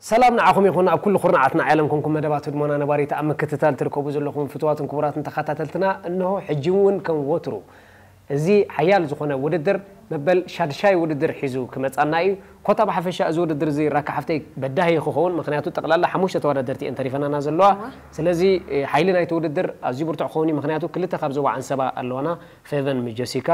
ሰላም ንዓኹም ይኹን ኣብ ኩሉ ኩርናዓት ናይ ዓለም ኮንኩም መደባት ህድሞና ነባሪት ኣብ ምክትታል ትርከቡ ዘለኹም ፍትዋትን ክቡራትን ተኸታተልትና። እነሆ ሕጂ እውን ከም ወትሩ እዚ ሓያል ዝኾነ ውድድር መበል ሻድሻይ ውድድር ሒዙ ክመጻና እዩ። ኮታ ብሓፈሻ እዚ ውድድር እዚ ራካ ሓፍተይ በዳሂ ክኸውን፣ ምኽንያቱ ጠቕላላ ሓሙሽተ ተወዳደርቲ እየን ተሪፈናና ዘለዋ። ስለዚ ሓይሊ ናይቲ ውድድር ኣዝዩ ብርቱዕ ክኸውን እዩ፣ ምኽንያቱ ክልተ ካብ ዞባ ዓንሰባ ኣለዋና፣ ፌቨን ጀሲካ፣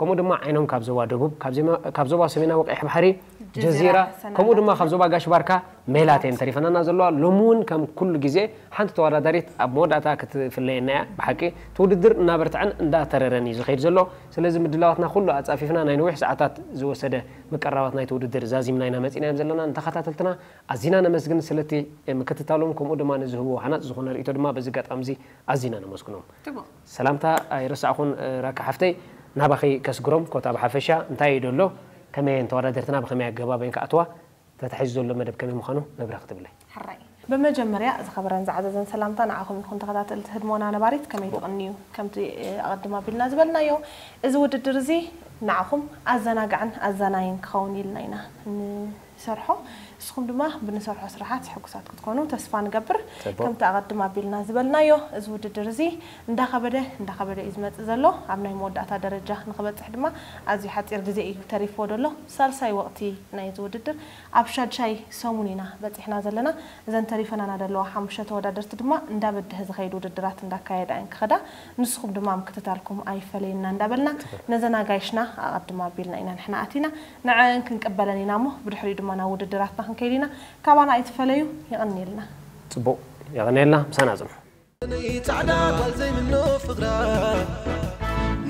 ከምኡ ድማ ዓይኖም ካብ ዞባ ደቡብ፣ ካብ ዜማ- ካብ ዞባ ሰሜናዊ ቀይሕ ባሕሪ ጀዚራ፣ ጀዚራ፣ ሰንዓ ከምኡ ድማ ካብ ዞባ ጋሽ ባርካ ሜላት እየን ተሪፈናና ዘለዋ። ሎሚ እውን ከም ኩሉ ግዜ ሓንቲ ተወዳዳሪት ኣብ መወዳእታ ክትፍለየና እያ። ብሓቂ እቲ ውድድር እናበርትዐን እንዳተረረን እዩ ዝኸይድ ዘሎ። ስለዚ ምድላዋትና ኩሉ ኣጻፊፍና ናይ ነዊሕ ሰዓታት ዝወሰደ ምቅራባት ናይቲ ውድድር ዛዚምና ኢና መጺና እዮም ዘለና። ንተኸታተልትና ኣዚና ነመስግን ስለቲ ምክትታሎም፣ ከምኡ ድማ ንዝህብዎ ሃናጽ ዝኾነ ርእይቶ ድማ በዚ ኣጋጣሚ እዚ ኣዚና ነመስግኖም። ጽቡቕ። ሰላምታ ኣይረሳዕኹን፣ እ፣ ራካ ሓፍተይ፣ ናባኺ ከስግሮም። ኮታ ብሓፈሻ እንታይ እዩ ደሎ፣ ከመይ እየን ተወዳደርትና፣ ብኸመይ ኣገባብ እየን ክኣትዋ፣ ተታሒዙ ዘሎ መደብ ከመይ ምዃኑ መብርሂ ክትብለይ። ሕራይ። ብመጀመርያ ዝኸበረን ዝዓዘዘን ሰላምታ ንዓኹም ይኹን ተኸታተልቲ ህድሞና ነባሪት፣ ከመይ ትቕንዩ? ከምቲ፣ እ፣ ኣቐድም ኣቢልና ዝበልናዮ፣ እዚ ውድድር እዚ ንዓኹም ኣዘናጋዕን ኣዛናይን ክኸውን ኢልና ኢና ንሰርሖ። ንስኹም ድማ ብንሰርሖ ስራሓት ሕጉሳት ክትኮኑ ተስፋ ንገብር። ጽቡቕ። ከምቲ ኣቐድም ኣቢልና ዝበልናዮ፣ እዚ ውድድር እዚ እንዳኸበደ እንዳኸበደ እዩ ዝመጽእ ዘሎ። ኣብ ናይ መወዳእታ ደረጃ ንኽበጽሕ ድማ ኣዝዩ ሓጺር ግዜ እዩ ተሪፍዎ ዘሎ። ሳልሳይ ወቕቲ ናይዚ ውድድር ኣብ ሻድሻይ ሰሙን ኢና በጺሕና ዘለና። እዘን ተሪፈናና ዘለዋ ሓሙሽተ ተወዳደርቲ ድማ እንዳበደህ ዝኸይድ ውድድራት እንዳካየዳ እየን ክኸዳ። ንስኹም ድማ ምክትታልኩም ኣይፈለየና እንዳበልና ነዘን ኣጋይሽና ኣቐድም ኣቢልና ኢና ንሕና ኣቲና። ንዐን ክንቅበለን ኢና እሞ ብድሕሪኡ ድማ ናብ ውድድራትና ክንከይድ ኢና። ካባና ኣይትፈለዩ። የቐንየልና። ጽቡቕ፣ የቐንየልና። ምሳና ጽንሑ። ጻዕዳ ጓል ዘይምኖ ፍቕራ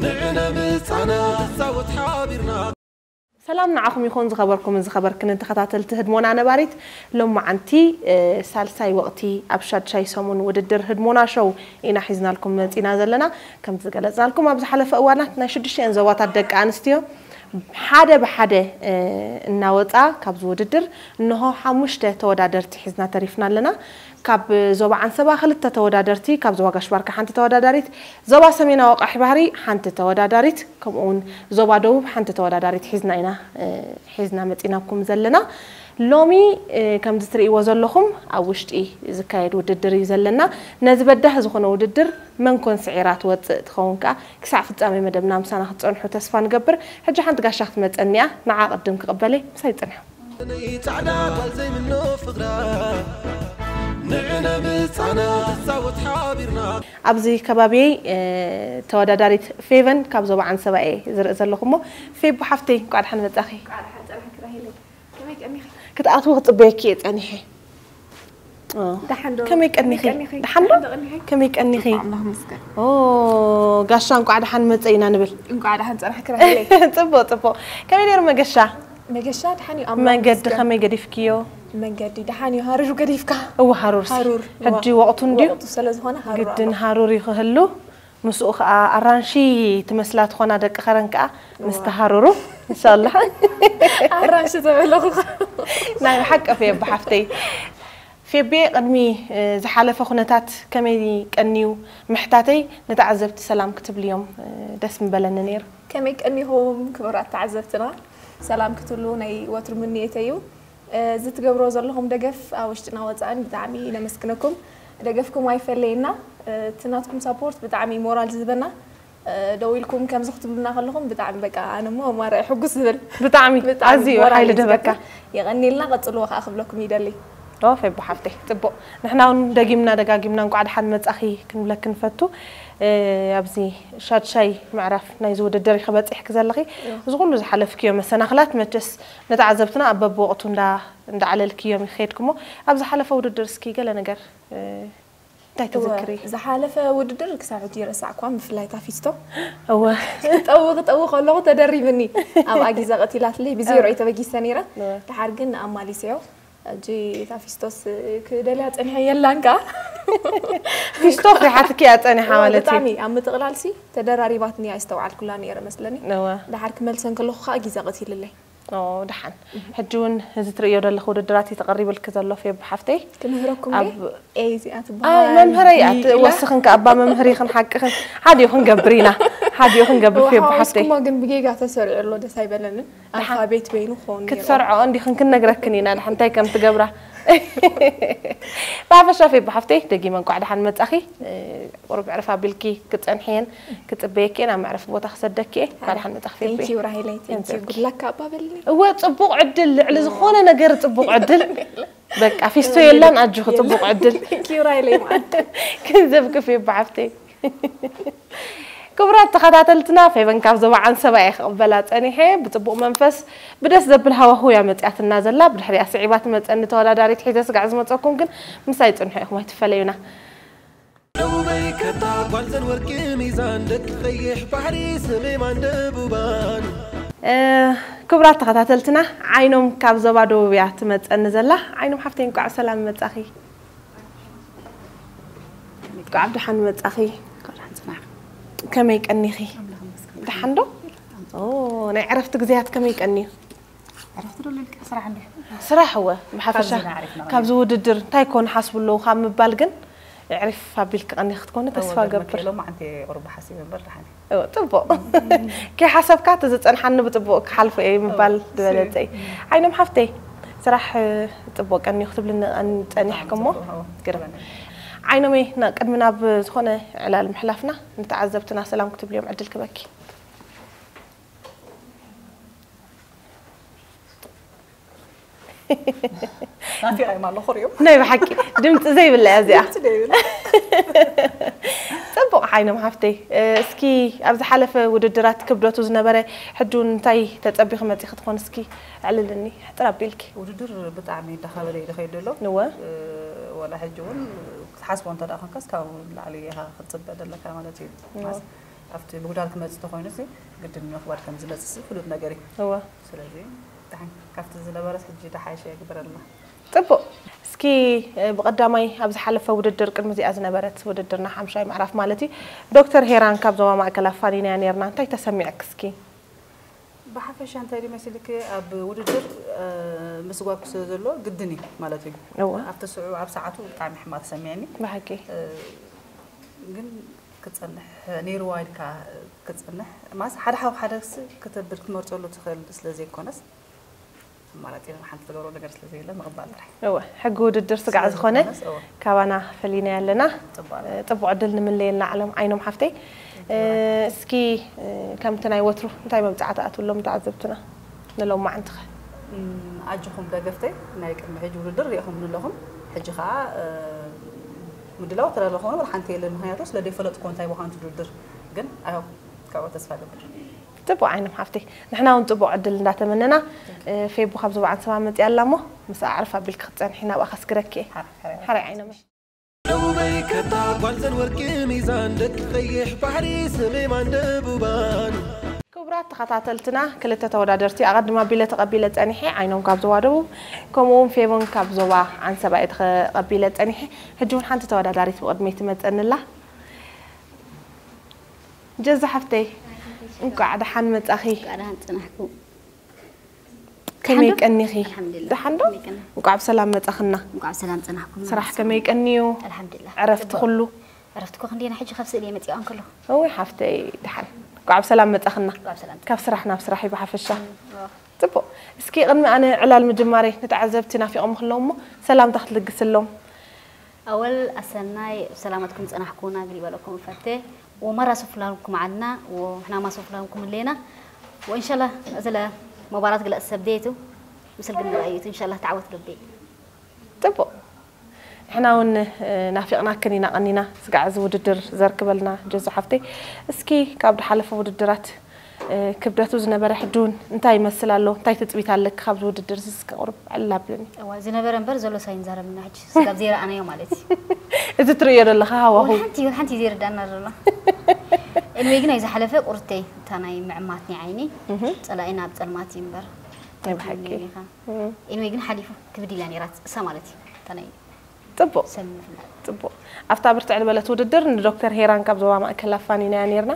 ንዕነ ምጻና ንጻወት ሓቢርና። ሰላም ንዓኹም ይኹን ዝኸበርኩምን ዝኸበርክንን ተኸታተልቲ ህድሞና ነባሪት። ሎማዓንቲ፣ እ፣ ሳልሳይ ወቕቲ ኣብ ሻድሻይ ሰሙን ውድድር ህድሞና ሾው ኢና ሒዝናልኩም መጺና ዘለና። ከም ዝገለጽናልኩም ኣብ ዝሓለፈ እዋናት ናይ ሽዱሽተን ዞባታት ደቂ ኣንስትዮ ሓደ ብሓደ፣ እ፣ እናወጻ ካብዚ ውድድር እንሆ ሓሙሽተ ተወዳደርቲ ሒዝና ተሪፍና ኣለና። ካብ ዞባ ዓንሰባ ክልተ ተወዳደርቲ፣ ካብ ዞባ ጋሽባርካ ሓንቲ ተወዳዳሪት፣ ዞባ ሰሜናዊ ቀይሕ ባህሪ ሓንቲ ተወዳዳሪት፣ ከምኡ እውን ዞባ ደቡብ ሓንቲ ተወዳዳሪት ሒዝና ኢና፣ እ፣ ሒዝና መጺናኩም ዘለና። ሎሚ፣ እ፣ ከምዚ ትርእይዎ ዘለኹም ኣብ ውሽጢ ዝካየድ ውድድር እዩ ዘለና። ነዚ በዳህ ዝኾነ ውድድር መን ኮን ስዒራ ትወጽእ ትኸውን ከኣ ክሳዕ ፍጻሜ መደብና ምሳና ክትጸንሑ ተስፋ ንገብር። ሕጂ ሓንቲ ጋሻ ክትመጸኒ እያ፣ ንዓ ቅድም ክቕበለይ ምሳይ ጽንሑ። ጻዕዳ ጓል ዘይምኖ ፍቕራ ንዕነ ምጻና ንጻወት ሓቢርና። ኣብዚ ከባቢየይ፣ እ፣ ተወዳዳሪት ፌቨን ካብ ዞባ ዓንሰባ እየ ዝርኢ ዘለኹ እሞ፣ ፌቡ ሓፍተይ፣ እንቋዕ ደሓን መጻኺ። እንቋዕ ደሓን ጸናሕኪ ራሄለይ። ከመይ ቀኒኺ? ክትኣትዊ ክጽበየኪ እየ ጸኒሐ። ኦ። ደሓን ዶ? ከመይ ቀኒኺ? ከመይ ቀኒኺ? ደሓን ዶ? ደሓን ዶ ቀኒኺ? ከመይ ቀኒኺ? ኣምላኽ ይመስገን። ኦ፣ ጋሻ እንቋዕ ደሓን መጸ ኢና ንብል። እንቋዕ ደሓን ጸናሕኪ ራሄለይ። ጽቡቕ፣ ጽቡቕ። ከመይ ነይሩ መገሻ? መገሻ ደሓን እዩ፣ ኣምላኽ መገዲ ይመስገን። ከመይ ገዲፍክዮ? መገዲ ደሓን እዩ፣ ሃሩር ገዲፍካ። እወ፣ ሃሩር ሲ። ሃሩር፣ እወ። ሕጂ ወቕቱ እንድዩ? ወቕቱ ስለ ዝኾነ ሃሩር ግድን ኣሎ። ሃሩር እዩ ክህሉ። ምስኡ ኸኣ ኣራንሺ ትመስላ ትኾና ደቂ ኸረን ከኣ ምስ እወ። ተሃሩሩ፣ ኢንሻላህ። ኣራንሺ ተበለኹ። ናይ ብሓቂ ፌብ ሓፍተይ። ፌቤ፣ ቅድሚ፣ እ፣ ዝሓለፈ ኩነታት ከመይ ቀንዩ ምሕታተይ ንተዓዘብቲ ሰላም ክትብልዮም፣ እ፣ ደስ ምበለኒ ነይሩ። ከመይ ቀኒኹም ክቡራት ተዓዘብትና? ሰላም ክትብሉ ናይ ወትሩ ምንየተይ እዩ። እ፣ እዚ ትገብሮ ዘለኹም ደገፍ ኣብ ውሽጥና ወጻእን ብጣዕሚ ነመስግነኩም። ደገፍኩም ኣይፈለየና። እ፣ እቲ ናትኩም ሳፖርት ብጣዕሚ ሞራል ዝህበና። እ፣ ደው ኢልኩም ከምዚ ክትብሉና ከለኹም ብጣዕሚ በቃ ኣነ እሞ ማራ ሕጉስ ዝብል። ብጣዕሚ ብጣዕሚ ኣዝዩ ሞራል ሓይሊ እዩ ደበካ። ዝገብር። የቐንየልና፣ ቀጽልዎ ከኣ ክብለኩም ይደሊ። ኦ፣ ፌቡ ሓፍተይ፣ ጽቡቕ። ንሕና እውን ደጊምና ደጋጊምና እንቋዕ ደሓን መጻኺ ክንብለኪ ንፈቱ። እ፣ ኣብዚ ሻድሻይ ምዕራፍ ናይዚ ውድድር ኢኺ በጺሕኪ ዘለኺ። እዎ። እዚ ኩሉ ዝሓለፍክዮ መሰናኽላት መቸስ ንተዓዘብትና ኣብ በብወቕቱ እንዳ-፣ እንዳዕለልክዮም ኢኺ ከይድክሞ። ኣብ ዝሓለፈ ውድድር እስኪ ገለ ነገር፣ እ፣ እንታይ እወ፣ ትዝክሪ? ዝሓለፈ ውድድር ክሳብ ሕጂ ይረሳዕኳ፣ ብፍላይ እታ ፊስቶ። እወ። ክጠዊ፣ ክጠዊ ከለኹ ተደሪብኒ። ኣብኣ ግዜ ቀቲላትለይ፣ ብዜሮ እወ። እየ ተበጊሰ ነይረ። እወ። ደሓር ግን ኣማሊሰዮ። ሕጂ እታ ፊስቶስ ክደልያ ጸኒሐ የላን ከኣ። ፊስቶ ፍሪሓትኪ እያ ጸኒሓ እወ፣ ማለት እዩ። ብጣዕሚ ኣብ ምጥቕላልሲ ተደራሪባትኒ እያ፣ ኣይስተውዓልኩላ ነይረ መስለኒ። እወ። ደሓር ክመልሰን ከለኹ ከኣ ግዜ ቀቲልለይ። ኦ፣ ደሓን። ሕጂ እውን እዚ ትርእዮ ዘለኹ ውድድራት እዩ ተቐሪብልኪ ዘሎ፣ ፌብ ሓፍተይ። ክምህረኩም ኣብ ድየ? ኤይ፣ እዚኣ ኣይ፣ ትበሃል። መምህረይ እያ። ኢላ። ወስኽን ከኣ ኣባ መምህር ኢኽን ሓቅኽን። ሓደ እዩ ክንገብር ኢና። ሓዲኡ ክንገብር ፌቡ ሓፍተይ። ሓዊስኩሞ ግን ብጌጋ ተሰሪዑ ኣሎ፣ ደስ ኣይበለንን። ኣልፋቤት በይኑ ክኸውን ነይርዎ። ክትሰርዖ እንዲኽን ክንነግረክን ኢና፣ ንሓ እንታይ ከም ትገብራ። ብሓፈሻ ፌቡ ሓፍተይ፣ ደጊመ እንቋዕ ደሓን መጻኺ። እ፣ ቁሩብ ዕረፍ ኣቢልኪ ክትጸንሕየን ክጽበየኪ እየ፣ ናብ መዕረፊ ቦታ ክሰደኪ እየ። እንቋዕ ደሓን መጻኺ ፌቡ። Thank you ራሄለይ፣ thank you። Good luck ኣባበልኒ። እወ፣ ጽቡቕ ዕድል፣ ልዕሊ ዝኾነ ነገር ጽቡቕ ዕድል። በቃ ፊስቶ የለን፣ ኣጆኺ ጽቡቕ ዕድል። Thank you ራሄለይ ማለት። ገንዘብ ክፍ ይባዓፍተይ። ክቡራት ተኸታተልትና፣ ፌቨን ካብ ዞባ ዓንሰባ እየ ክቕበላ ጸኒሐ። ብጽቡቕ መንፈስ፣ ብደስ ዘብል ሃዋሁ እያ መጺኣትና ዘላ። ብድሕሪኣ ስዒባ ትመጸኒ ተወዳዳሪት ሒዘ ስጋዕ ዝመጸኩም፣ ግን ምሳይ ጽንሑ ኢኹም፣ ኣይትፈለዩና። ደቡበይ ከታ ጓል ዘን ወርቂ ሚዛን፣ ደቂ ቀይሕ ባሕሪ ሰሜማን ደቡባን። እ፣ ክቡራት ተኸታተልትና፣ ዓይኖም ካብ ዞባ ደቡብ እያ ትመጸኒ ዘላ። ዓይኖም ሓፍተይ፣ እንቋዕ ሰላም መጻኺ። እንቋዕ ብደሓን መጻኺ። እንቋዕ ደሓን ጽናሕ። ከመይ ቀኒኺ? ኣምላኽ ይመስገን። ደሓን ዶ? ኦ፣ ናይ ዕረፍቲ ግዜያት ከመይ ቀንዩ? ዕረፍቲ ዶ ልልካ ስራሕ እንዴ? ስራሕ እወ፣ ብሓፈሻ ካብዚ ንዓሪፍና ካብዚ ውድድር እንታይ ኮን ሓስቡ ኣለዉ ካብ ምባል ግን፣ ዕሪፍ ኣቢልኪ ቀኒኺ ክትኮኒ ተስፋ ገብር። ሎም ዓንቲ ቁርብ ሓሲብ እምበር ደሓን እዩ። እወ፣ ጽቡቕ። ከይሓሰብካ እቲ ዝጸንሓኒ ብጽቡቕ ክሓልፎ እየ ምባል እወ፣ ዝበለጸ እዩ። ዓይኖም ሓፍተይ፣ ስራሕ ጽቡቕ ቀንዩ ክትብልኒ ጸኒሕክሞ? ጽቡቕ፣ እወ፣ ግርም። ጽቡቕ። ዓይኖመይ፣ ና-፣ ቅድሚ ናብ ዝኾነ ዕላል ምሕላፍና፣ ንተዓዘብትና ሰላም ክትብልዮም ዕድል ክበኪ። ናፊቐ እየ ማሎ ክሪኦም። ናይ ብሓቂ ድምፂ ዘይብላ እያ እዚኣ። ጽደይ ይብል። ጽቡቕ ዓይኖም ሓፍተይ፣ እ፣ እስኪ ኣብ ዝሓለፈ ውድድራት ክብደቱ ዝነበረ ሕጂ እውን እንታይ ተጸቢኺ መጺኺ ትኾን? እስኪ ኣዕልልኒ ሕጥር ኣቢልኪ። ውድድር ብጣዕሚ እንዳኸበደ እዩ ዝኸይድ ዘሎ። እወ። እ፣ ወላ ሕጂ እውን ክትሓስቦ እንተ ደኣ ኮንካስ ካብኡ ንላዕሊ ኢኻ ክትጽበ ዘለካ ማለት እዩ። እወ። ማስ ኣብቲ ምጉዳል ክመጽእ ተኾይኑ ሲ ግድን ምኽባድ ከም ዝመጽእ ሲ ፍሉጥ ነገር እዩ። እወ። ስለዚ ደሓን ካብቲ ዝነበረስ ሕጂ ደሓይሸ ይግበረልና። ጽቡቕ። እስኪ፣ እ፣ ብቐዳማይ ኣብ ዝሓለፈ ውድድር፣ ቅድሚ እዚኣ ዝነበረት ውድድርና ሓምሻይ ምዕራፍ ማለት እዩ፣ ዶክተር ሄራን ካብ ዞባ ማእከል ኣፋኒናያ ነይርና። እንታይ ተሰሚዕክ እስኪ? ብሓፈሻ እንታይ ድዩ መሲልክ ኣብ ውድድር፣ እ፣ ምስጓግ ስለ ዘሎ ግድን እዩ ማለት እዩ። እወ። ኣብቲ ስዑ-፣ ኣብ ሰዓቱ ብጣዕሚ ሕማቕ ተሰሚዕኒ። ብሓቂ። እ፣ ግን ክጸንሕ ነይርዋ ኢልካ ክጸንሕ ማስ ሓደ ሓው ሓደ ክስ-፣ ክትብል ክትመርጸሉ ትኽእል ስለ ዘይኮነስ ኣማራጺ ሓንቲ ትገብሮ ነገር ስለ ዘየለ ምቕባል ጥራሕ። እወ፣ ሕጊ ውድድር ስጋዕ ስለ ዝኾነ ዝኾነስ፣ እወ። ካባና ፈሊና ኣለና። ጽቡቕ። እ፣ ጽቡቕ ዕድል ንምለየልና ዓለም ዓይኖም ሓፍተይ። እ፣ እስኪ፣ እ፣ ከምቲ ናይ ወትሩ እንታይ መብጻዕቲ ኣትብሎም ተዓዘብትና ንሎማዓንትኸ? እም፣ ኣጆኹም ደገፍተይ፣ ናይ ቅድሚ ሕጂ ውድድር ሪኢኹምኒ ኣለኹም። ሕጂ ኸዓ፣ እ፣ ምድላው ተዳለኹም ነበር ሓንቲ የለን፣ ምኽንያቱ ስለ ዘይፈለጥኩ እንታይ ምዃኑ እቲ ውድድር። ግን ኣይሆፕ ካብኡ ተስፋ ገብር። ጽቡቕ ዓይኖም ሓፍተይ፣ ንሕና እውን ጽቡቕ ዕድል እንዳተመነና። እ፣ ፌቡ ካብ ዞባ ዓንሰባ መጺኣ ኣላ እሞ፣ ምስኣ ዕርፍ ኣቢልኪ ክትጸንሒ ናብኣ ከስግረኪ እየ። ሓራይ፣ ሓራይ። ሓራይ ዓይኖም። ደቡበይ ከታ ጓል ዘን ወርቂ ሚዛን፣ ደቂ ቀይሕ ባሕሪ ሰሜማን ደቡባን። ክቡራት ተኸታተልትና፣ ክልተ ተወዳደርቲ ኣቐድም ኣቢለ ተቐቢለ ጸኒሐ፣ ዓይኖም ካብ ዞባ ደቡብ፣ ከምኡ እውን ፌቦን ካብ ዞባ ዓንሰባ እየ ተቐቢለ ጸኒሐ። ሕጂ እውን ሓንቲ ተወዳዳሪት ብቕድመይ ትመጸኒ ኣላ። ጀዛ ሓፍተይ፣ እንቋዕ ደሓን መጻኺ። እንቋዕ ደሓን ጸናሕኩ። ከመይ ደሓን ዶ? ቀኒኺ? ኣልሓምዱሊላህ። ደሓን ዶ? ከመይ ቀኒኺ? እንቋዕ ብሰላም መጻኽና። እንቋዕ ብሰላም ጸናሕኩም። ስራሕ ከመይ ቀንዩ? ኣልሓምዱሊላህ። ዕረፍቲ ጽቡቕ። ኩሉ? ዕረፍቲ እኮ ክንደየና ሕጂ ካብ ስእሊ እየ መጺኣ እንከለኹ። እወ ሓፍተይ፣ ደሓን። እንቋዕ ብሰላም መጻኽና። እንቋዕ ብሰላም ካብ ስራሕ ናብ ስራሕ እዩ ብሓፈሻ። ጽቡቕ። እስኪ ቅድሚ ኣነ ዕላል ምጅማረይ ንተዓዘብቲ ናፊቖም ከለዉ እሞ ሰላምታ ክትልግስሎም። ኣወል ኣሰናይ፣ ሰላማትኩም ጸናሕኩና ግል ይበለኩም እፈቴ። ወመራ ሶፍላኩም ዓልና ወሕናማ ሶፍላኩም ሌና። ወኢንሻላህ እዝለ መባራት ግለጽ ሰብ ደየቱ ምስል ግን ረኣዩቱ ኢንሻላህ ተዓወት ገብዴ። ጽቡቕ። ንሕና እውን፣ እ፣ ናፊቕናክን ኢና ቀኒና። ስጋዕ እዚ ውድድር ዘርክበልና ጀዙ ሓፍተይ። እስኪ ካብ ዝሓለፈ ውድድራት፣ እ፣ ክብደቱ ዝነበረ ሕጂ እውን እንታይ ይመስል ኣሎ? እንታይ ትጽቢት ኣለኪ ካብዚ ውድድር እዚ? እስከ ቁሩብ ዕልል ኣብለኒ። እዋ፣ ዝነበረ እምበር ዘሎ ሳይንዛረብና ሕጂ ስጋብ ዘይረኣናዮ ማለት እዩ። እዚ ትርእዮ ዘለኻ ሃዋሁ። ወላ ሓንቲ፣ ወላ ሓንቲ ዘይርዳና ዘሎ። ኤንወይ ግን ናይ ዝሓለፈ ቁርተይ፣ እታ ናይ ምዕማት ናይ ዓይኒ፣ እህ። ጸላኢና ኣብ ጸልማት እዩ እምበር። ናይ ብሓቂ። ትብለኒ ኢኻ። እህ። ኤንወይ ግን ሓሊፉ ክብድ ኢላ ነይራ፣ እሳ ማለት እዩ። እታ ናይ ጽቡቕ። ሰብ ምፍላጥ። ጽቡቕ። ኣብታ ብርትዕ ዝበለት ውድድር ንዶክተር ሄራን ካብ ዞባ ማእከል ኣፋኒናያ ነይርና።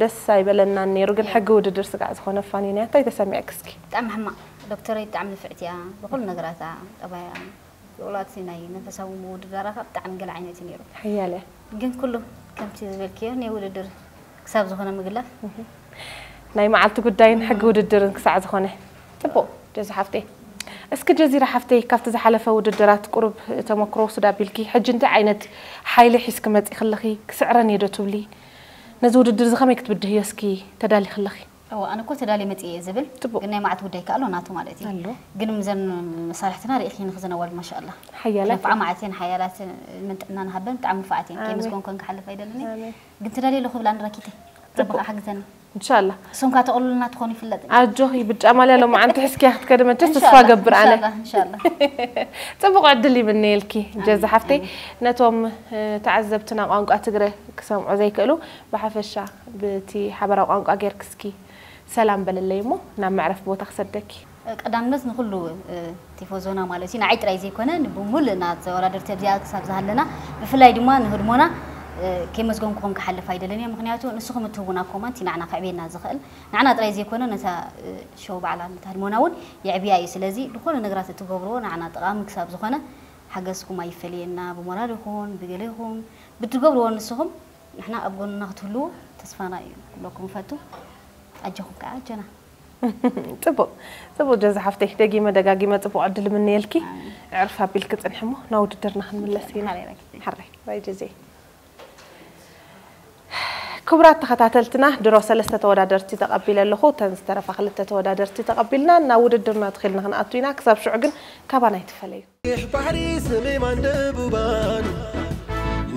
ደስ ኣይበለናን ነይሩ፣ ግን ሕጊ ውድድር ስጋዕ ዝኾነ ኣፋኒናያ። እንታይ ተሰሚዕክ እስኪ? ብጣዕሚ ሕማቕ። ዶክተረይ ብጣዕሚ ንፍዕቲ እያ፣ ብኹሉ ነገራታ፣ ጠባያ፣ ብቑላቲ ናይ መንፈሳዊ ምውድዳራኻ ብጣዕሚ ገለ ዓይነት እዩ ነይሩ። ሓያል እያ። ግን ኩሉ ከምቲ ዝበልክዮ ናይ ውድድር ክሳብ ዝኾነ ምግላፍ። ናይ መዓልቲ ጉዳይን ሕጊ ውድድርን ክሳዕ ዝኾነ። ጽቡቕ ጀዚ ሓፍተይ። እስኪ ጀዚራ ሓፍተይ፣ ካብቲ ዝሓለፈ ውድድራት ቁሩብ ተመክሮ ውስድ ኣቢልኪ፣ ሕጂ እንታይ ዓይነት ሓይሊ ሒዝኪ መጺኺ ኣለኺ? ክስዕረን እየ ዶ ትብሊ? ነዚ ውድድር እዚ ከመይ ክትብድህዮ እስኪ ተዳሊኺ ኣለኺ? እወ፣ ኣነ እኮ ተዳልየ መጽእ እየ ዝብል፣ ጽቡቕ። ግን ናይ መዓልቲ ጉዳይ ከኣ ኣሎ ናቱ ማለት እዩ። ኣሎ። ግን ምዘን መሳርሕትና ርኢኺ ንኽዘን ኣዋልድ ማሻኣላ። ሓያላት ነፍዓ እየን። መዓት እየን፣ ሓያላት፣ እድመን ጥዕናን ሃበን፣ ብጣዕሚ ንፉዓት እየን። ኣሜን። ከይመስገንኩ ክሓልፍ ኣይደልን እየ። ኣሜን። ግን ተዳልየ ኣለኹ ክብል ኣንራኪተይ። ጽቡቕ። ረቢ ከኣ ሓግዘኒ። እንሻላ። እሶም ከኣ ተቕልሉልና ትኾኑ ይፍለጥ። ኣጆኺ፣ ብጫ ማልያ ሎማዓንቲ ሒዝኪያ ክትከዲ መቸስ ተስፋ እንሻላ፣ ገብር ኣነ። እንሻላ፣ እንሻላ። ጽቡቕ ዕድል ይምነየልኪ ጀዚ ሓፍተይ። ነቶም፣ እ፣ ተዓዘብትና ቋንቋ ትግረ ክሰምዑ ዘይክእሉ ብሓፈሻ ብቲ ሓበራዊ ቋንቋ ጌርኪ እስኪ ሰላም በልለይ እሞ ናብ መዕረፊ ቦታ ክሰደኪ። ቀዳምነት ንኹሉ፣ እ፣ ቲፎዞና ማለት እዩ። ንዓይ ጥራይ ዘይኮነ፣ ንብሙሉእ እና ተወዳደርቲ ኣብዚኣ ክሳብ ዝሃለና፣ ብፍላይ ድማ ንህድሞና፣ እ፣ ከይመስገንኩኹም ክሓልፍ ኣይደልን እየ። ምኽንያቱ ንስኹም እትህቡና ኮመንት እዩ ንዓና ከዕብየና ዝኽእል። ንዓና ጥራይ ዘይኮነ፣ ነታ፣ እ፣ ሾው ባዕላ፣ ነታ ህድሞና እውን የዕብያ እዩ። ስለዚ ዝኾነ ነገራት እትገብርዎ ንዓና ጠቓሚ ክሳብ ዝኾነ፣ ሓገዝኩም ኣይፈለየና። ብሞራል ይኹን ብገለ ይኹን ብትገብርዎ ንስኹም ንሕና ኣብ ጎንና ክትህልዉ ተስፋና እዩ ክብለኩም እፈቱ። ኣጆኹም ከኣ ኣጆና። ጽቡቕ፣ ጽቡቕ ጀዚ ሓፍተይ፣ ደጊመ ደጋጊመ ጽቡቕ ዕድል እምነየልኪ። ኣሜን። ዕርፍ ኣቢልኪ ጽንሒ እሞ ናብ ውድድርና ክንምለስ ኢና። ሓራይ ራኪተይ። ሓራይ፣ ባይ ጀዚ። ክቡራት ተኸታተልትና፣ ድሮ ሰለስተ ተወዳደርቲ ተቐቢለ ኣለኹ። እተን ዝተረፋ ክልተ ተወዳደርቲ ተቐቢልና ናብ ውድድርና ተኺልና ክንኣቱ ኢና። ክሳብ ሽዑ ግን ካባና ኣይትፈለዩ። ይሕ ባሕሪ ሰሜማን ደቡባን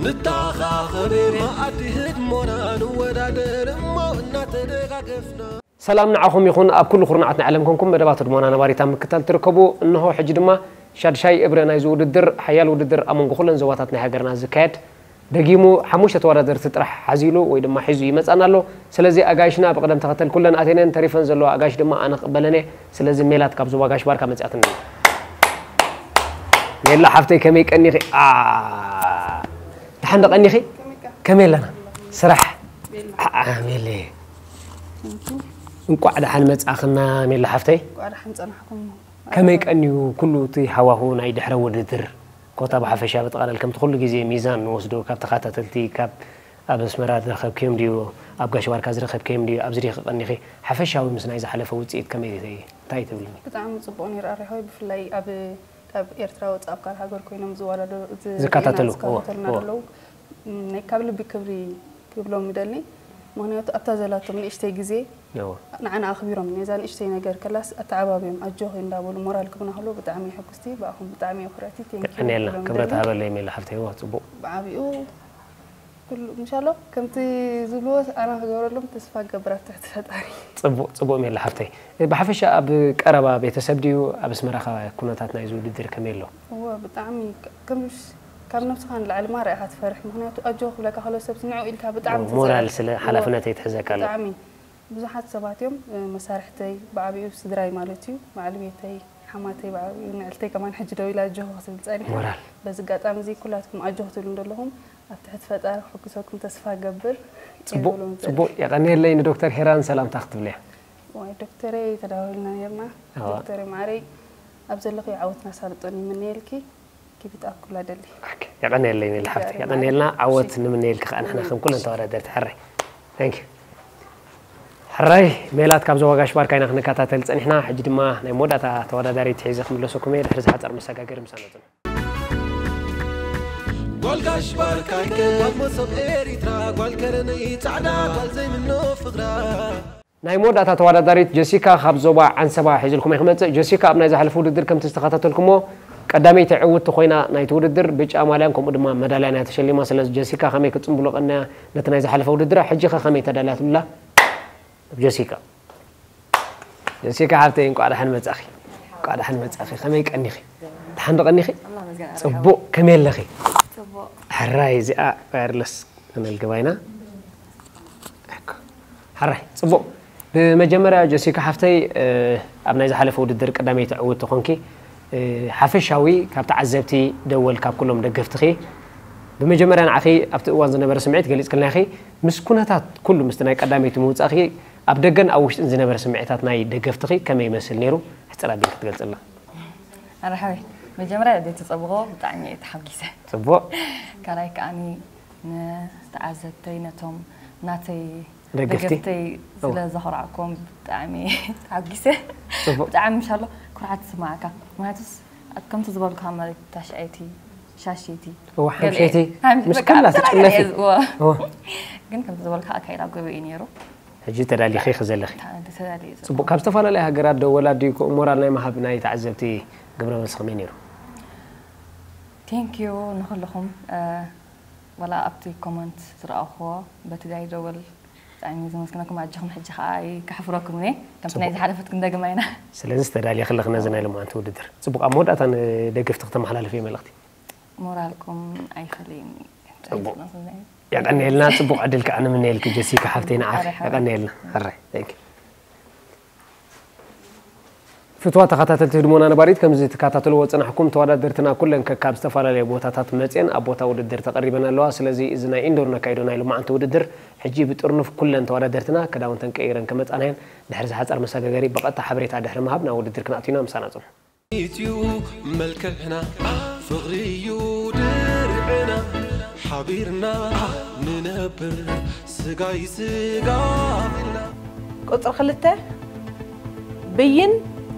ንተኻኸብ፣ መኣዲ ህድሞና ንወዳደር እሞ እናተደጋገፍና። ሰላም ንዓኹም ይኹን፣ ኣብ ኩሉ ኩርናዓት ናይ ዓለም ኮንኩም መደባት ህድሞና ነባሪት ኣብ ምክታል ትርከቡ። እንሆ ሕጂ ድማ ሻድሻይ እብረ ናይዚ ውድድር፣ ሓያል ውድድር ኣብ መንጎ ኩለን ዞባታት ናይ ሃገርና ዝካየድ፣ ደጊሙ ሓሙሽተ ተወዳደርቲ ጥራሕ ሓዚሉ ወይ ድማ ሒዙ ይመጻና ኣሎ። ስለዚ ኣጋይሽና ብቕደም ተኸተል ኩለን ኣቴነን ተሪፈን ዘለዋ ኣጋይሽ ድማ ኣነ ክቕበለን እየ። ስለዚ ሜላት ካብ ዞባ ጋሽ ባርካ መጺኣትኒ። ሜላ ሓፍተይ ከመይ ቀኒኺ? ኣ፣ ደሓን ዶ ቀኒኺ? ከመይ ኣለና? ስራሕ? ኣ፣ ሜለ። እንቋዕ ደሓን መጻኽና ሜላ ሓፍተይ። እንቋዕ ደሓን ጸናሕኩም። ከመይ ቀንዩ ኩሉ እቲ ሃዋሁ ናይ ድሕረ ውድድር? ኮታ ብሓፈሻ ብጠቓላል ከምቲ ኩሉ ግዜ ሚዛን ንወስዶ ካብ ተኸታተልቲ፣ ካብ ኣብ ኣስመራ ዝረኸብክዮም ድዩ፣ ኣብ ጋሽ ባርካ ዝረኸብክዮም ድዩ፣ ኣብዚ ዲኺ ቀኒኺ? ሓፈሻዊ ምስ ናይ ዝሓለፈ ውጽኢት ከመይ፣ እንታይ ትብልኒ? ብጣዕሚ ጽቡቕ ነይሩ ኣሬ ሆይ፣ ብፍላይ ኣብ፣ ካብ ኤርትራ ወጻእ ኣብ ካልእ ሃገር ኮይኖም ዝወዳደሩ፣ ዝ-፣ ዝከታተሉ፣ ዜና ዝከታተሉና እዎ፣ እዎ። ዘለዉ፣ ም፣ ናይ ካብ ልቢ ክብሪ ክብሎም ይደሊ። ምኽንያቱ ኣብታ ዘላቶም ንእሽተይ ግዜ እዎ። ንዓና ኣኽቢሮም፣ ነዛ ንእሽተይ ነገር ከላስ ኣተዓባብዮም፣ ኣጆኺ እንዳበሉ ሞራል ክቡና ከለዉ ብጣዕሚ እየ ሕጉስቲ፣ ብኣኹም ብጣዕሚ እየ ኩርዕቲ። ቴንኪዩ የቐንየልና፣ ክብሎም ክብረት ይደሊ። ሃበለይ ሜላ ሓፍተይ፣ እዎ፣ ጽቡቕ። ብዓቢኡ ኩሉ፣ ምሻሎ፣ ከምቲ ዝብልዎ ኣነ ክገብረሎም ተስፋ ክገብር ኣብ ትሕቲ ፈጣሪ። ጽቡቕ፣ ጽቡቕ ሜላ ሓፍተይ። ብሓፈሻ ኣብ ቀረባ ቤተሰብ ድዩ ኣብ ኣስመራኻ ኩነታት ናይዚ ውድድር ከመይ ኣሎ? እወ፣ ብጣዕሚ ከ-፣ ከም ሽ-፣ ካብ ነብስኻ ንላዕሊ ማራ ኢኻ ትፈርሕ። ምኽንያቱ ኣጆ ክብለካ ከሎ ሰብሲ ንዕኡ ኢልካ ብጣዕሚ ሞራል ትጽዕር። ስለ እወ፣ ሓላፍነት እየትሕዘካ ኣሎ። ብጣዕሚ። ብዙሓት ሰባት እዮም፣ እ፣ መሳርሕተይ፣ ብዓቢኡ ስድራይ ማለት እዩ። በዓል ቤተይ፣ ሓማተይ፣ ብዓቢኡ ንዕልተይ ከማን ሕጂ ደው ኢላ ኣጆኺ ክትብል ጸኒሓ። ሞራል። በዚ ኣጋጣሚ እዚ ኩላትኩም ኣጆ ክትብሉ እንደለኹም ኣብ ትሕቲ ፈጣሪ ክሕግዘኩም ተስፋ እገብር። ጽቡቕ፣ ጽቡቕ። የቐንየለይ። ንዶክተር ሄራን ሰላምታ ክትብልያ። ዋይ ዶክተረይ ተዳዊልና ነርና። ኣዋ። ዶክተረይ ማዕረይ ኣብ ዘለኺ ዓወትና ሳልጦን ይምነየልኪ። ኪቢት ኣኩላ ደሊ። ኦኬ፣ የቐንየለይ ሜላ ሓፍቲ። የቐንየልና፣ ዓወት ንምነየልኪ ከኣ ንሕና ከም ኩለን ተወዳደርቲ። ሕራይ። Thank you። ሕራይ ሜላት ካብ ዞባ ጋሽ ባርካ ኢና ክንከታተል ጸኒሕና። ሕጂ ድማ ናይ መወዳእታ ተወዳዳሪት ሒዘ ክምለሰኩም እየ። ድሕሪ ዝሓጸር መሰጋገሪ ምሳና ጽንሑ። ጓል ጋሽ ባርካ፣ ጓል መሶብ ኤሪትራ፣ ጓል ከረነይ ጻዕዳ፣ ጓል ዘይምኖ ፍቕራ። ናይ መወዳእታ ተወዳዳሪት ጀሲካ ካብ ዞባ ዓንሰባ ሒዝልኩም እየ ክመጽእ። ጀሲካ ኣብ ናይ ዝሓለፈ ውድድር ከምቲ ዝተኸታተልኩሞ ቀዳመይቲ ዕውትቲ ኮይና ናይቲ ውድድር ብጫ ማልያን ከምኡ ድማ መዳልያን እያ ተሸሊማ። ስለዚ ጀሲካ ከመይ ክትጽንብሎ ቀንያ ነቲ ናይ ዝሓለፈ ውድድራ? ሕጂ ከ ከመይ ተዳልያ ትብላ? ጀሲካ። ጀሲካ ሓብተይ እንቋዕ ደሓን መጻኺ። እንቋዕ ደሓን መጻኺ። ከመይ ቀኒኺ? ደሓን ዶ ቀኒኺ? ኣላ መስገን ኣርሓው። ጽቡቕ፣ ከመይ ኣለኺ? ጽቡቕ። ሕራይ እዚኣ ዋየርለስ ክነልግባ ኢና። እኮ። ሕራይ፣ ጽቡቕ። ብመጀመርያ ጀሲካ ሓፍተይ፣ እ፣ ኣብ ናይ ዝሓለፈ ውድድር ቀዳመይቲ ዕውትቲ ኮንኪ፣ እ፣ ሓፈሻዊ ካብ ተዓዘብቲ ደወል ካብ ኩሎም ደገፍትኺ፣ ብመጀመርያ ንዓኺ ኣብቲ እዋን ዝነበረ ስምዒት ገሊጽክልና ኢኺ። ምስ ኩነታት ኩሉ ምስቲ ናይ ቀዳመይቲ ምውጻእኺ ኣብ ደገን ኣብ ውሽጥን ዝነበረ ስምዒታት ናይ ደገፍትኺ ከመይ ይመስል ነይሩ? ሕጽር ኣቢልኪ ክትገልጽልና። ኣረ ሓወይ፣ መጀመርያ ደቲ ጸብቆ ብጣዕሚ እየ ተሓጒሰ። ጽቡቕ። ካልኣይ ከኣኒ ንተዓዘብተይ ነቶም ናተይ ደገፍቲ? ደገፍተይ ስለ ዘኹርዓኩም ብጣዕሚ ተሓጒሰ። ጽቡቕ። ብጣዕሚ ምሻሎ ኩርዓት ዝስማዓካ። ምክንያቱስ ከምቲ ዝበልኩኻ ማለት ታሽዐይቲ፣ ሻሸይቲ፣ እወ፣ ገለ ሓምሸይቲ፣ ሓምሸ-፣ ምስ በቃ ኩላ ብዝተፈላለየ ትጭነፊ። እየ፣ እወ። እወ። ግን ከምቲ ዝበልካ ኣካይዳ ጎበ እዩ ነይሩ። ሕጂ ተዳሊኺ ክዘለኺ። ተዳልየ ጽቡቕ፣ ካብ ዝተፈላለያ ሃገራት ደወል ኣድዩ ሞራል ናይ ምሃብ ናይ ተዓዘብቲ ግብረ መልሲ ከመይ ነይሩ? ቴንክ ዩ ንኹልኹም። እ፣ ዋላ ኣብቲ ኮመንት ዝረኣኹዎ በቲ ዳይ ደወል ብጣዕሚ ዘመስግነኩም። ኣጆኹም፣ ሕጂ ከኣ ኣይከሕፍረኩም እየ። ከምቲ ናይ ዝሓለፈት ክንደግማ ኢና። ስለዚ ተዳሊኺ ኣለኺ ነዚ ናይ ሎማዓንቲ ውድድር። ጽቡቕ፣ ኣብ መወዳእታ ንደገፍቲ ክተመሓላልፊ መልእኽቲ? ሞራልኩም ኣይፈለየኒ። ጽቡቕ። የቐንየልና፣ ጽቡቕ ዕድል ከኣ ንምነየልኪ ጀሲካ ሓፍተይ ንዓኺ። የቐንየልና። ሕራይ፣ thank you። ፍትዋ ተኸታተልቲ ህድሞና ነባሪት፣ ከምዚ ትከታተልዎ ዝጸናሕኩም ተወዳደርትና ኩለን ከካብ ዝተፈላለየ ቦታታት መጽየን ኣብ ቦታ ውድድር ተቐሪበን ኣለዋ። ስለዚ እዚ ናይ ኢንዶር ነካይዶ ናይ ሎማዓንቲ ውድድር ሕጂ ብጥርኑፍ ኩለን ተወዳደርትና ክዳውንተን ቀይረን ከመጻና እየን። ድሕሪ ዝሓጸር መሰጋገሪ ብቐጥታ ሓበሬታ ድሕሪ ምሃብ ናብ ውድድር ክንኣቱ ኢና። ምሳና ጽንሑ። ኢትዩ መልክዕና ፍቕሪ እዩ ድርዕና ሓቢርና ንነብር ስጋይ ስጋ ኢልና ቁጽሪ ክልተ ብይን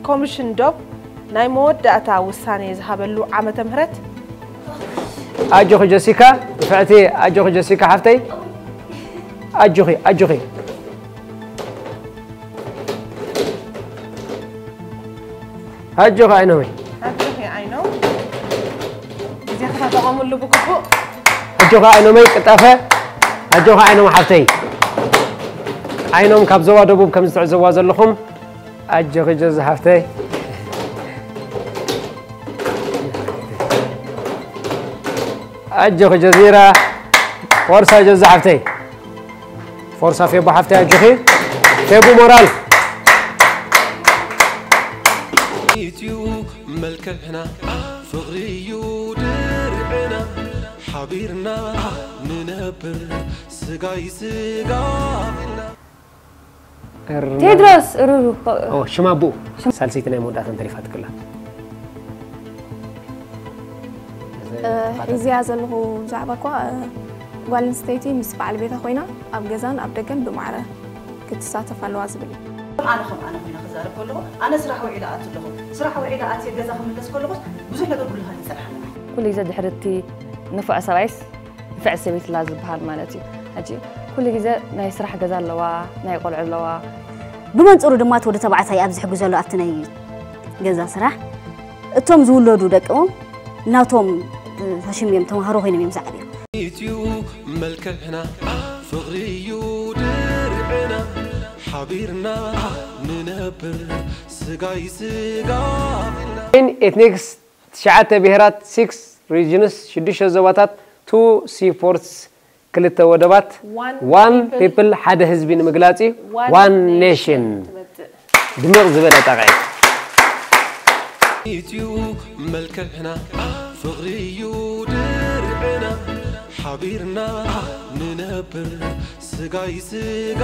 ኮሚሽን ዶብ ናይ መወዳእታ ውሳኔ ዝሃበሉ ዓመተ ምህረት ኣጆኺ ጀሲካ ንፍዕቲ፣ ኣጆኺ ጀሲካ ሓፍተይ፣ ኣጆኺ ኣጆኺ ኣጆኺ ኣይኖመይ። ኣጆኺ ኣይኖም ግዜኻ ተጠቐምሉ ብግቡእ። ኣጆኻ ኣይኖመይ ቅጣፈ፣ ኣጆኻ ኣይኖም ሓፍተይ። ኣይኖም ካብ ዞባ ደቡብ ከም ዝትዕዘብዋ ዘለኹም ኣጆኺ ጀዚ ሓፍተይ። ኣጆኺ ጀዚራ ፎርሳ ጀዚ ሓፍተይ። ፎርሳ ፌቦ ሓፍተይ ኣጆኺ። ፌቡ ሞራል። ኢትዩ መልክዕና ፍቕሪ እዩ ድርዕና ሓቢርና ንነብር ስጋይ ስጋ ኢልና እርና- ቴድሮስ ሩሩ ኦ፣ ሽም ኣቦኡ። ሳልሰይቲ ናይ መወዳእታ እንተሪፋትክላ። እ፣ ሒዝያ ዘለኹ ዛዕባ እኳ፣ እ፣ ጓል ኣንስተይቲ ምስ በዓል ቤታ ኮይና ኣብ ገዛን ኣብ ደገን ብማዕረ ክትሳተፍ ኣለዋ ዝብል እዩ። ኣነ ከም ኣነ ኮይነ ክዛረብ ከለኹ ኣነ ስራሕ ውዒለ ኣት ኣለኹ። ስራሕ ውዒለ ኣት ገዛ ክምለስ ከለኹስ ብዙሕ ነገር ጉልኻት ይጸንሓለና። ኩሉ ግዜ ድሕሪ እቲ ንፉዕ ሰብኣይስ ንፍዕቲ ሰበይቲ ላ ዝበሃል ማለት እዩ። ሕጂ ኩሉ ግዜ ናይ ስራሕ ገዛ ኣለዋ፣ ናይ ቆልዑ ኣለዋ። ብመንጽሩ ድማ እቲ ወዲ ተባዕታይ ኣብ ዝሕግዘሉ ኣብቲ ናይ ገዛ ስራሕ እቶም ዝውለዱ ደቅም ናቶም ተሽምዮም ተማሃሮ ኮይኖም እዮም ዝዓብዩ። ኢትዩ መልክዕና ፍቕሪ እዩ ድርዕና ሓቢርና ንነብር ስጋይ ስጋ ኢልና ኤትኒክስ ትሽዓተ ብሄራት፣ ሲክስ ሪጅንስ፣ ሽዱሽተ ዞባታት፣ ቱ ሲፖርትስ፣ ክልተ ወደባት፣ One ዋን people። ፒፕል ሓደ ህዝቢ ንምግላጽ እዩ። One ዋን nation ኔሽን ትመጽእ። ድምቕ ዝበለ ጣቕዒ። ኢትዩ መልክዕና ፍቕሪ እዩ ድርዕና ሓቢርና ንነብር ስጋይ ስጋ